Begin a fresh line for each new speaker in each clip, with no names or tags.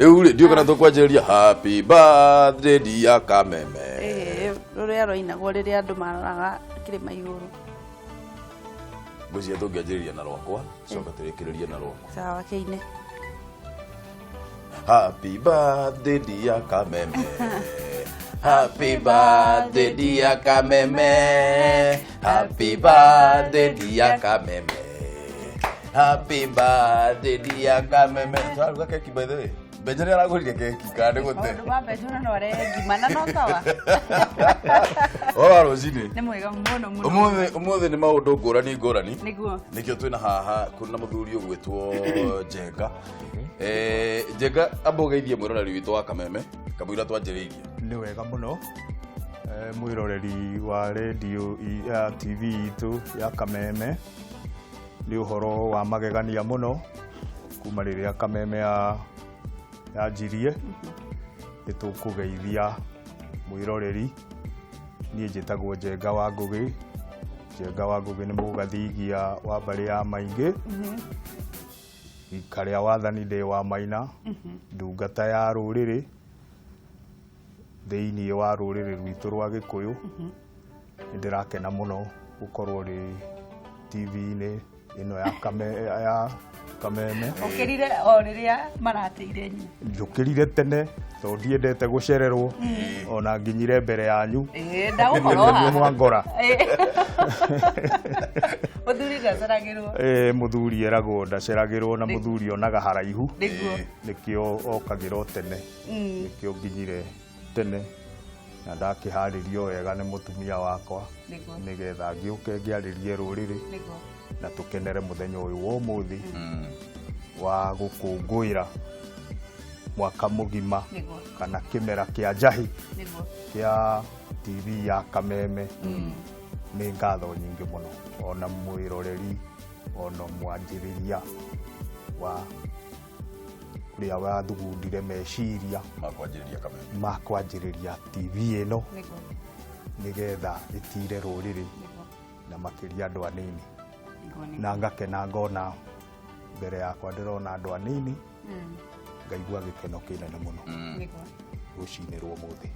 Rĩu rĩ, ndiũĩ kana tũkwanjĩrĩria "Happy birthday dear Kameme".
Ĩĩ, rũrĩa rwainagwo rĩrĩa andũ maroraga kĩrĩma igũrũ.
Ngwĩciria tũngĩanjĩrĩria na rwakwa, coka tũrĩkĩrĩrie na rwaku.
Sawa, kĩine.
Happy birthday dear Kameme. Happy birthday dear Kameme. Happy birthday dear Kameme. Happy birthday dear Kameme. Tũraruga keki, by the way. Benja nĩ aragũrire keki kana nĩ gũte?
Maũndũ ma mbeca no arehe ngima na no sawa.
Ũhoro wa rũcinĩ?
Nĩ mwega mũno mũno.
Ũmũthĩ nĩ maũndũ ngũrani ngũrani.
Nĩguo.
Nĩkĩo twĩna haha kũrĩ na mũthuri ũgwĩtwo Njenga. Njenga, amba ũgeithie mwĩroreri witũ wa Kameme kamũira twanjĩrĩirie.
Nĩ wega mũno. Mwĩroreri wa redio ya TV itũ ya Kameme, nĩ ũhoro wa magegania mũno kuma rĩrĩa Kameme ya yanjirie. Nĩ tũkũgeithia mwĩroreri. Niĩ njĩtagwo Njenga wa Ngũgĩ. Njenga wa Ngũgĩ nĩ mũgathigia wa mbarĩ ya Maingĩ, ikarĩa wathani ndĩ wa Maina, ndungata ya rũrĩrĩ thĩinĩ wa rũrĩrĩ rwitũ rwa Gĩkũyũ. Nĩ ndĩrakena mũno gũkorwo rĩ TV-inĩ ĩno ya Kameme.
Ũkĩrire o rĩrĩa maratĩire nyina?
Njũkĩrire tene tondũ ndiendete gũcererwo, ona nginyire mbere yanyu.
Ĩĩ, ndagũkorwo
Nĩguo
haha.
Mwangora.
Ĩĩ. Mũthuri ndaceragĩrwo.
Ĩĩ, mũthuri eragwo ndaceragĩrwo, na mũthuri onaga haraihu. Nĩkĩo okagĩra o tene. Nĩkĩo nginyire tene na ndakĩharĩrio wega nĩ mũtumia wakwa, nĩgetha ngĩũke ngĩarĩrie rũrĩrĩ na tũkenere mũthenya ũyũ wa ũmũthĩ wa gũkũngũĩra mwaka mũgima kana kĩmera kĩa njahĩ kĩa TV ya Kameme. Nĩ ngatho nyingĩ mũno, ona mwĩroreri, ona mwanjĩrĩria wa ũrĩa wathugundire meciria
makwanjĩrĩria Kameme,
ma kwanjĩrĩria TV ĩno, nĩgetha ĩtire rũrĩrĩ na makĩria andũ anini. Na ngakena ngona mbere yakwa ndĩrona andũ anini, ngaigua gĩkeno kĩnene mũno rũcinĩ rwa ũmũthĩ.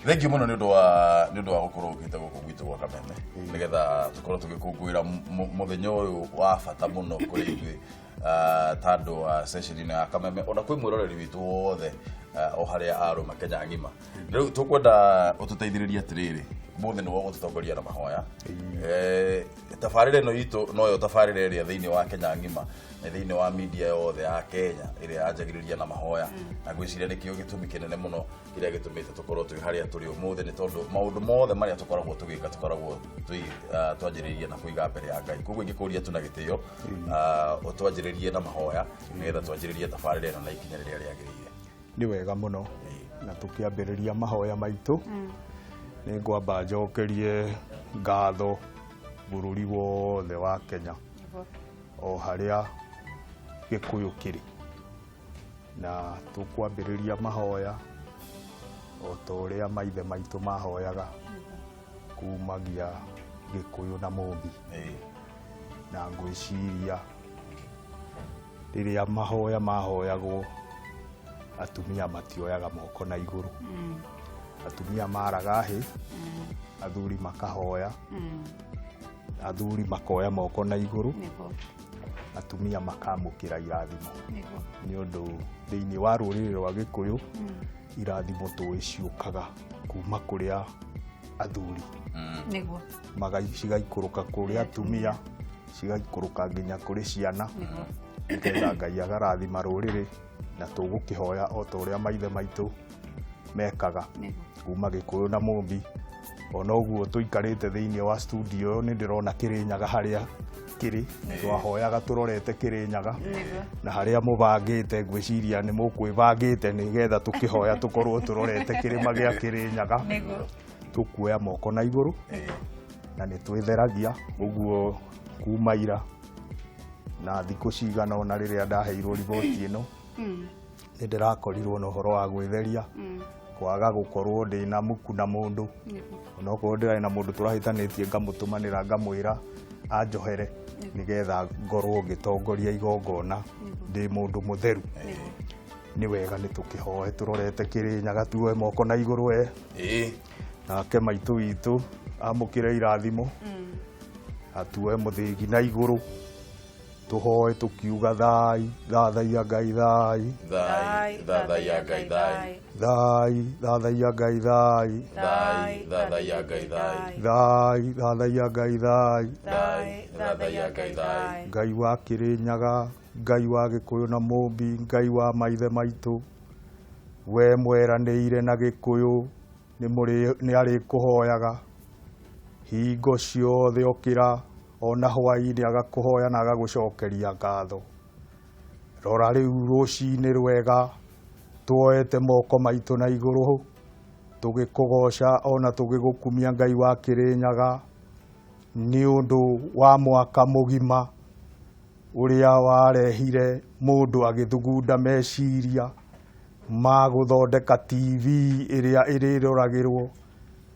Thank you mũno nĩ ũndũ wa gũkorwo ũkĩte gũkũ gwitũ gwa Kameme, nĩgetha tũkorwo tũgĩkũngũĩra mũthenya ũyũ wa bata mũno kũrĩ ithuĩ, ta andũ a session ĩno ya Kameme, ona kwĩ mwĩroreri witũ wothe, o harĩa arũma Kenya ng'ima. Rĩu tũkwenda ũtũteithĩrĩrie atĩrĩrĩ, mũthĩ nĩwe ũgũtũtongoria na mahoya. Tabarĩra ĩno itũ noyo tabarĩra ĩrĩa thĩinĩ wa Kenya ng'ima na thĩinĩ wa media yothe ya Kenya ĩrĩa yanjagĩrĩria na mahoya, na ngwĩciria nĩkĩo gĩtũmi kĩnene mũno kĩrĩa gĩtũmĩte tũkorwo twĩ harĩa tũrĩ ũmũthĩ, nĩ tondũ maũndũ mothe marĩa tũkoragwo tũgĩka tũkoragwo twanjĩrĩirie na kũiga mbere ya Ngai. Koguo ingĩkũria tu na gĩtĩo, ũtwanjĩrĩrie na mahoya, nĩgetha twanjĩrĩrie tabarĩra ĩno na ikinya rĩrĩa rĩagĩrĩire.
Nĩ wega mũno. Na tũkĩambĩrĩria mahoya maitũ, nĩ ngwamba njokerie ngatho bũrũri wothe wa Kenya, o harĩa Gĩkũyũ kĩrĩ. Na tũkwambĩrĩria mahoya o ta ũrĩa maithe maitũ mahoyaga kumagia Gĩkũyũ na Mũmbi. Na ngwĩciria rĩrĩa mahoya mahoyagwo, atumia matioyaga moko na igũrũ. Atumia maraga hĩ, athuri makahoya, athuri makoya moko na igũrũ, atumia makamũkĩra irathimo, nĩ ũndũ thĩinĩ wa rũrĩrĩ rwa Gĩkũyũ irathimo tũĩ ciũkaga kuma kũrĩa athuri, cigaikũrũka kũrĩ atumia, cigaikũrũka nginya kũrĩ ciana, nĩgetha Ngai agarathima rũrĩrĩ. Na tũgũkĩhoya o ta ũrĩa maithe maitũ mekaga kuma Gĩkũyũ na Mũmbi. Ona ũguo tũikarĩte thĩinĩ wa studio, nĩ ndĩrona Kĩrĩnyaga harĩa kĩrĩ. Twahoyaga tũrorete Kĩrĩnyaga na harĩa mũbangĩte. Ngwĩciria nĩ mũkwĩbangĩte nĩgetha tũkĩhoya tũkorwo tũrorete kĩrĩma gĩa Kĩrĩnyaga. Tũkuoya moko na igũrũ na nĩ twĩtheragia ũguo kuma ira na thikũ cigana ona rĩrĩa ndaheirwo riboti ĩno, nĩ ndĩrakorirwo na ũhoro wa gwĩtheria, kwaga gũkorwo ndĩna muku na mũndũ. Onokorwo ndĩrarĩ na mũndũ tũrahĩtanĩtie, ngamũtũmanĩra ngamwĩra anjohere, nĩgetha ngorwo ngĩtongoria igongona ndĩ mũndũ mũtheru. Nĩ wega nĩ tũkĩhoe tũrorete Kĩrĩnyaga, tuoe moko na igũrũ we.
Ĩĩ.
Nake maitũ witũ amũkĩre irathimo, atuoe mũthĩgi na igũrũ, tũhoe tũkiuga thai, thathaiya Ngai thai.
Thai, thathaiya Ngai thai.
Thai, thathaiya Ngai thai.
Thai, thathaiya Ngai thai.
Thai, thathaiya Ngai thai.
Thai, thathaiya Ngai thai.
Ngai wa Kĩrĩnyaga, Ngai wa Gĩkũyũ na Mũmbi, Ngai wa maithe maitũ, we mweranĩire na Gĩkũyũ nĩ arĩkũhoyaga hingo ciothe, okĩra ona hwaĩ-inĩ agakũhoya na agagũcokeria ngatho. Rora rĩu rũcinĩ rwega tuoete moko maitũ na igũrũ tũgĩkũgoca ona tũgĩgũkumia Ngai wa Kĩrĩnyaga nĩ ũndũ wa mwaka mũgima ũrĩa warehire mũndũ agĩthugunda meciria ma gũthondeka TV ĩrĩa ĩrĩroragĩrwo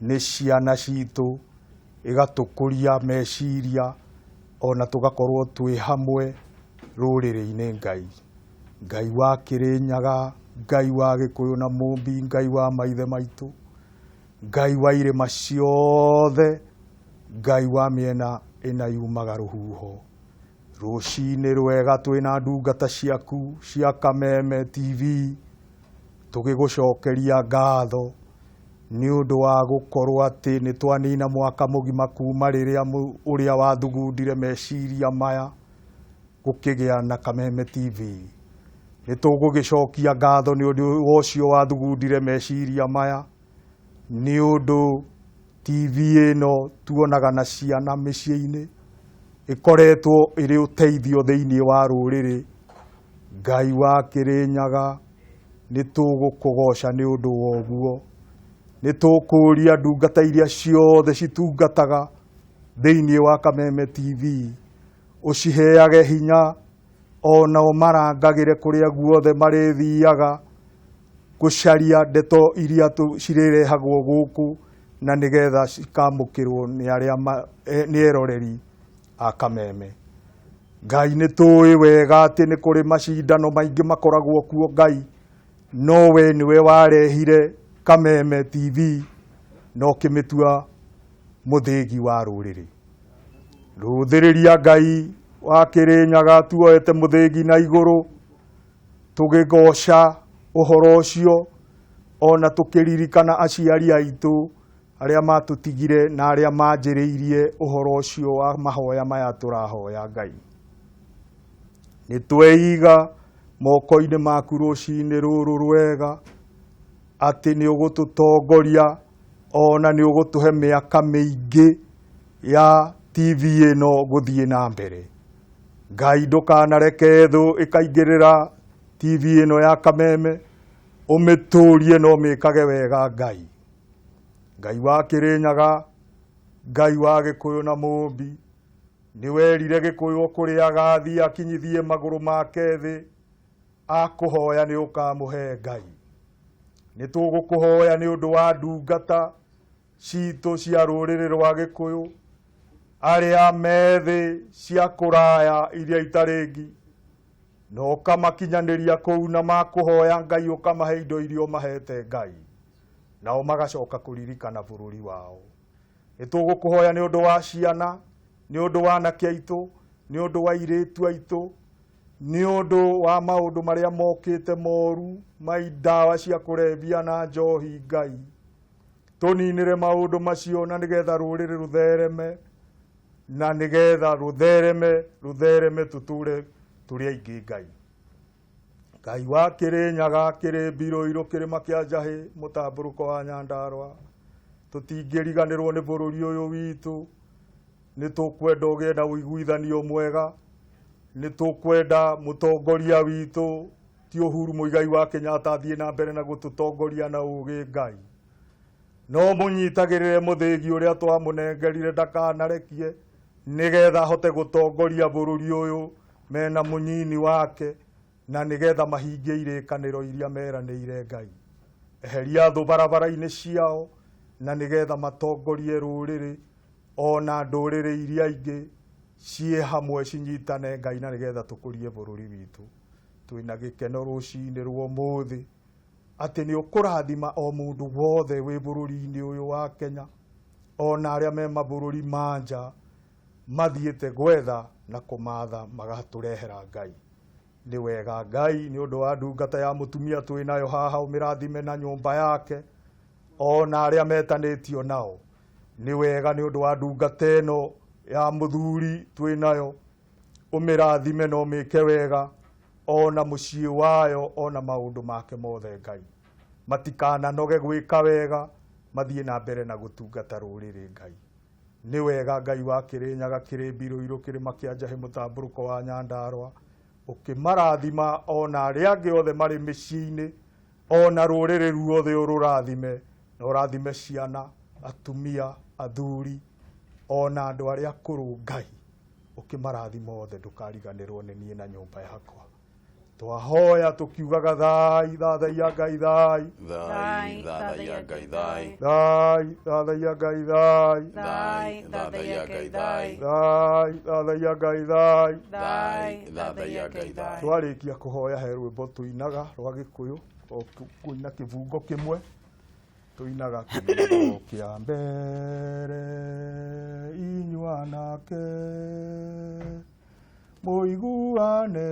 nĩ ciana citũ, ĩgatũkũria meciria ona tũgakorwo twĩ hamwe rũrĩrĩ-inĩ. Ngai, Ngai wa Kĩrĩnyaga, Ngai wa Gĩkũyũ na Mũmbi, Ngai wa maithe maitũ, Ngai wa irĩma ciothe, Ngai wa mĩena ĩna yumaga rũhuho, rũcinĩ rwega twĩna ndungata ciaku cia Kameme TV tũgĩgũcokeria ngatho nĩ ũndũ wa gũkorwo atĩ nĩ twanina mwaka mũgima kuma rĩrĩa ũrĩa wathugundire meciria maya gũkĩgĩa na Kameme TV. Nĩ tũgũgĩcokia ngatho nĩ ũndũ wa ũcio wathugundire meciria maya, nĩ ũndũ TV ĩno tuonaga na ciana mĩciĩ-inĩ ĩkoretwo ĩrĩ ũteithio thĩinĩ wa rũrĩrĩ. Ngai wa Kĩrĩnyaga, nĩ tũgũkũgoca nĩ ũndũ wa ũguo. Nĩ tũkũria ndungata iria ciothe citungataga thĩinĩ wa Kameme TV ũciheage hinya ona ũmarangagĩre kũrĩa guothe marĩthiaga gũcaria ndeto iria cirĩrehagwo gũkũ, na nĩgetha cikamũkĩrwo nĩ arĩa nĩ eroreri a Kameme. Ngai, nĩ tũĩ wega atĩ nĩ kũrĩ macindano maingĩ makoragwo kuo Ngai, no we nĩwe warehire Kameme TV na ũkĩmĩtua mũthĩgi wa rũrĩrĩ. Rũthĩrĩria Ngai wa Kĩrĩnyaga, tuoete mũthĩgi na igũrũ tũgĩgoca ũhoro ũcio ona tũkĩririkana aciari aitũ arĩa matũtigire na arĩa manjĩrĩirie ũhoro ũcio wa mahoya maya tũrahoya. Ngai, nĩ tweiga moko-inĩ maku rũcinĩ rũrũ rwega atĩ nĩ ũgũtũtongoria ona nĩ ũgũtũhe mĩaka mĩingĩ ya TV ĩno gũthiĩ na mbere. Ngai, ndũkanareke thũ ĩkaingĩrĩra TV ĩno ya Kameme, ũmĩtũrie na ũmĩkage wega. Ngai, Ngai wa Kĩrĩnyaga, Ngai wa Gĩkũyũ na Mũmbi, nĩ werire Gĩkũyũ o kũrĩa agathiĩ akinyithie magũrũ make thĩ, akũhoya nĩ ũkamũhe. Ngai, nĩ tũgũkũhoya nĩ ũndũ wa ndungata citũ cia rũrĩrĩ rwa Gĩkũyũ arĩa methĩ cia kũraya iria itarĩ ngi, na ũkamakinyanĩria kũu na makũhoya Ngai ũkamahe indo iria ũmahete Ngai, nao magacoka kũririkana bũrũri wao. Nĩ tũgũkũhoya nĩ ũndũ wa ciana, nĩ ũndũ wa anake aitũ, nĩ ũndũ wa airĩtu aitũ, nĩ ũndũ wa maũndũ marĩa mokĩte moru ma ndawa cia kũrebia na njohi. Ngai, tũninĩre maũndũ macio na nĩgetha rũrĩrĩ rũthereme, na nĩgetha rũthereme rũthereme tũtũre tũrĩ aingĩ. Ngai, Ngai wa Kĩrĩnyaga, kĩrĩ mbirũirũ kĩrĩma kĩa Njahĩ, mũtambũrũko wa Nyandarũa, tũtingĩriganĩrwo nĩ bũrũri ũyũ witũ. Nĩ tũkwenda ũgĩe na ũiguithanio mwega. Nĩ tũkwenda mũtongoria witũ ti Uhuru Muigai wa Kenyatta athiĩ na mbere na gũtũtongoria na ũgĩ. Ngai, no mũnyitagĩrĩre mũthĩgi ũrĩa twamũnengerire ndakanarekie, nĩgetha ahote gũtongoria bũrũri ũyũ mena mũnyini wake, na nĩgetha mahingie irĩkanĩro iria meranĩire. Ngai, eheria thũ barabara-inĩ ciao, na nĩgetha matongorie rũrĩrĩ ona ndũrĩrĩ iria ingĩ ciĩ hamwe cinyitane. Ngai, na nĩgetha tũkũrie bũrũri witũ. Twĩna gĩkeno rũcinĩ rwa ũmũthĩ atĩ nĩ ũkũrathima o mũndũ wothe wĩ bũrũri-inĩ ũyũ wa Kenya, ona arĩa me mabũrũri ma nja mathiĩte gwetha na kũmatha magatũrehera Ngai. Nĩ wega Ngai nĩ ũndũ wa ndungata ya mũtumia twĩ nayo haha, ũmĩrathime na nyũmba yake ona arĩa metanĩtio nao. Nĩ wega nĩ ũndũ wa ndungata ĩno ya mũthuri twĩ nayo, ũmĩrathime na ũmĩke wega ona mũciĩ wayo ona maũndũ make mothe Ngai. Matikananoge gwĩka wega, mathiĩ na mbere na gũtungata rũrĩrĩ Ngai. Nĩ wega Ngai wa Kĩrĩnyaga, Kĩrĩmbirũ, kĩrĩma kĩa Njahĩ, mũtambũrũko wa Nyandarũa, ũkĩmarathima ona arĩa angĩ othe marĩ mĩciĩ-inĩ, ona rũrĩrĩ ruothe ũrũrathime, na ũrathime ciana, atumia, athuri, ona andũ arĩa akũrũ Ngai, ũkĩmarathima othe, ndũkariganĩrwo nĩ niĩ na nyũmba yakwa. Twahoya tũkiugaga thai, thathaiya Ngai thai,
Thai, thathaiya Ngai thai.
Thai, thathaiya Ngai thai,
Thai, thathaiya Ngai thai.
Thai, thathaiya Ngai thai.
Thai, thathaiya Ngai thai.
Twarĩkia kũhoya he rwĩmbo tũinaga rwa Gĩkũyũ, o kũina kĩbungo kĩmwe tũinaga kĩbungo kĩa mbere inyuĩ anake mũiguane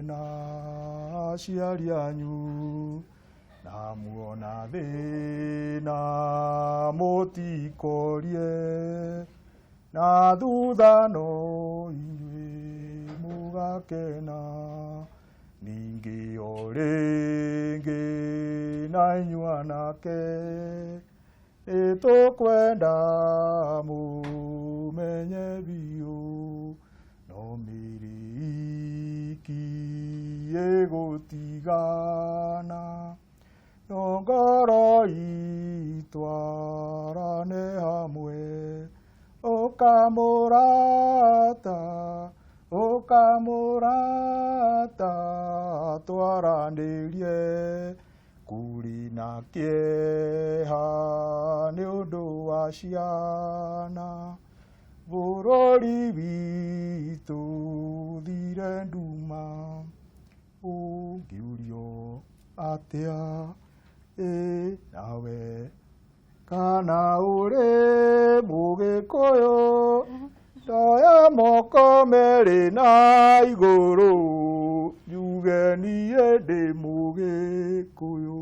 na aciari anyu, na muona thĩna mũtikorie, na thutha no inyuĩ mũgakena, ningĩ o rĩngĩ na inyuĩ anake nĩtũkwenda mũmenye biũ, no mĩrĩ iki ĩgũtigana, no ngoro itwarane hamwe, ũkamũrata, ũkamũrata, twaranĩrie kũrĩ na kĩeha nĩ ũndũ wa ciana, bũrũri witũ thire nduma, ũngĩũrio atĩa ĩ nawe kana ũrĩ mũgĩkũyũ, ndoya moko merĩ na igũrũ njuge niĩ ndĩ mũgĩkũyũ.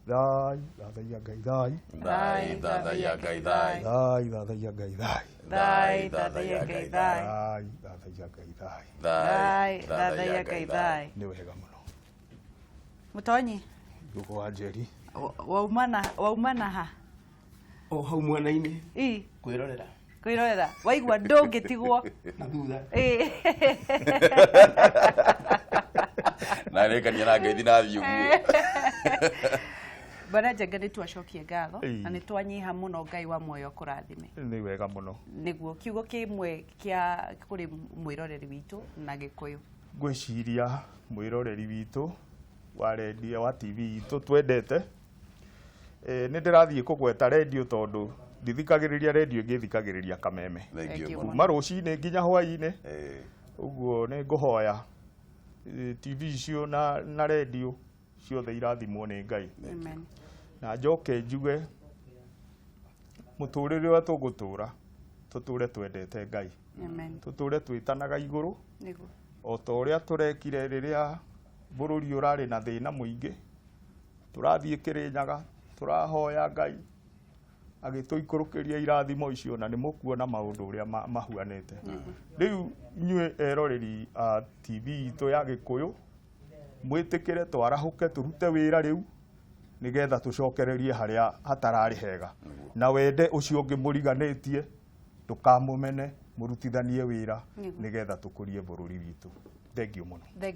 Thai, thathaiya Ngai thai.
Thai, thathaiya Ngai thai.
Thai, thathaiya Ngai thai.
Thai, thathaiya Ngai thai.
Thai, thathaiya Ngai thai.
Thai, thathaiya Ngai thai.
Nĩ wega mũno.
Mũtonyi,
Gugo wa Njeri.
Waumana ha?
O hau mwena-inĩ.
Ĩ.
Kwĩrorera.
Kwĩrorera waigua ndũngĩtigwo
na thutha.
Ĩ.
Na rĩkania na ngeithi na thiĩ ũguo.
Bwana Njenga, nĩ twacokie ngatho
Ĩ.
na nĩ twanyiha mũno. Ngai wa muoyo kũrathime.
Nĩ wega mũno.
Nĩguo kiugo kĩmwe kĩa kũrĩ mwĩroreri witũ na Gĩkũyũ.
Ngwĩciria mwĩroreri witũ wa rendio wa TV itũ twendete, nĩ ndĩrathiĩ kũgweta rendio tondũ ndithikagĩrĩria rendio ĩngĩ, thikagĩrĩria Kameme
Thank you
Thank you
mũno.
kuma rũcinĩ nginya hwaĩ-inĩ. Ũguo nĩ ngũhoya TV icio na rendio ciothe irathimwo nĩ Ngai.
Amen.
Na njoke njuge mũtũrĩre ũrĩa tũgũtũra, tũtũre twendete Ngai,
Amen.
tũtũre twĩtanaga igũrũ
Nĩguo.
O ta ũrĩa tũrekire rĩrĩa bũrũri ũrarĩ na thĩna mũingĩ, tũrathiĩ Kĩrĩnyaga, tũrahoya Ngai agĩtũikũrũkĩria irathimo icio, na nĩ mũkuona maũndũ ũrĩa mahuanĩte. Rĩu inyuĩ eroreri a TV itũ ya Gĩkũyũ, mwĩtĩkĩre twarahũke tũrute wĩra rĩu nĩgetha tũcokererie harĩa hatararĩ hega, na wende ũcio ũngĩ mũriganĩtie, ndũkamũmene, mũrutithanie wĩra
Nĩguo.
nĩgetha tũkũrie bũrũri witũ. Thengiũ mũno.
Thank you.